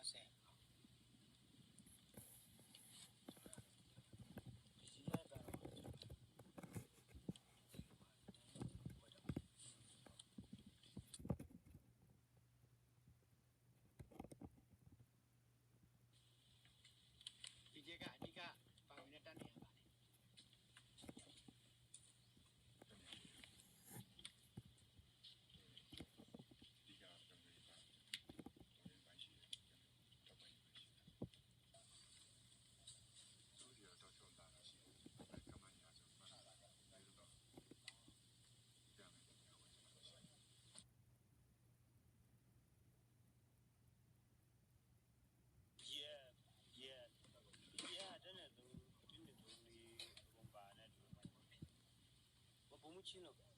စဲး ယက အဓိက ပာ်ဝဲလၢတၢ်န့ၣ်အဘၣ်န့ၣ် ယဲ, ယဲ, ယဲ တၢ်န့ၣ်သိး, တၢ်န့ၣ်သိးလံ, ပကဘၣ်န့ၣ်, ပဖိမုၣ်ဆ့ၣ်နီၤ,